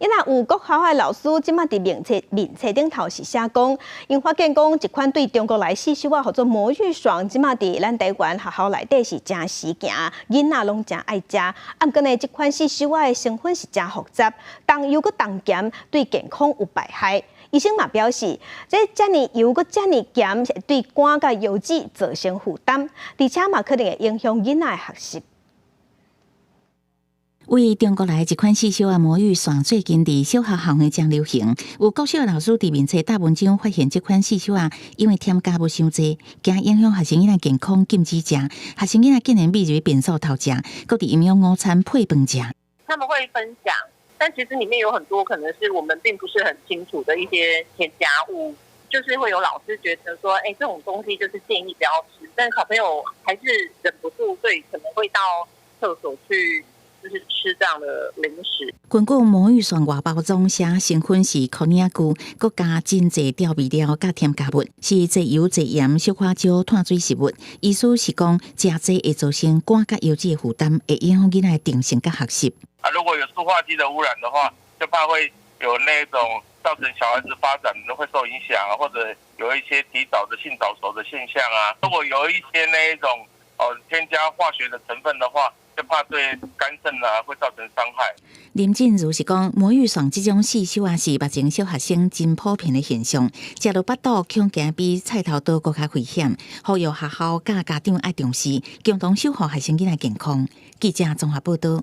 因為有國校的老師這馬佇面冊面冊頂頭是寫講，𪜶發現講一款對中國來細小仔號做魔芋爽，這馬佇咱台灣學校內底是誠時行，囡仔攏誠愛食。啊，毋過呢，這款細小仔的成分是誠複雜，重油閣重鹹，對健康有敗害。醫生嘛表示，這遮爾油閣遮爾鹹，對肝佮腰子造成負擔，而且嘛可能會影響囡仔的學習。對中國來一款細小仔魔芋爽，最近佇小學校園誠流行。有國小老師佇面冊貼文章，發現這款細小仔因為添加物傷濟，驚影響學生囡仔健康，禁止食。學生囡仔竟然秘入便所偷食，閣佇營養午餐配飯食。他們會分享，但其實裡面有很多可能是我們並不是很清楚的一些添加物，就是會有老師覺得說，欸，這種東西就是建議不要吃，但小朋友還是忍不住，所以可能會到廁所去，就是吃這樣的零食。根據魔芋爽外包裝寫成分是可爾龜，閣加真濟調味料佮添加物，是濟油濟鹽、小可少碳水食物。意思是講，食濟會造成肝佮腰子的負擔，會影響囡仔的定性佮學習。啊，如果有塑化劑的污染的話，就怕會有那種造成小孩子發展都會受影響啊，或者有一些提早的性早熟的現象啊。如果有一些那一種哦添加化學的成分的話，就怕對肝腎啊會造成傷害。林靜如是講，魔芋爽這種細小仔是目前小學生真普遍的現象，食落腹肚恐驚比菜頭刀閣較危險，呼籲學校佮家長愛重視，共同守護學生囡仔健康。記者綜合報道。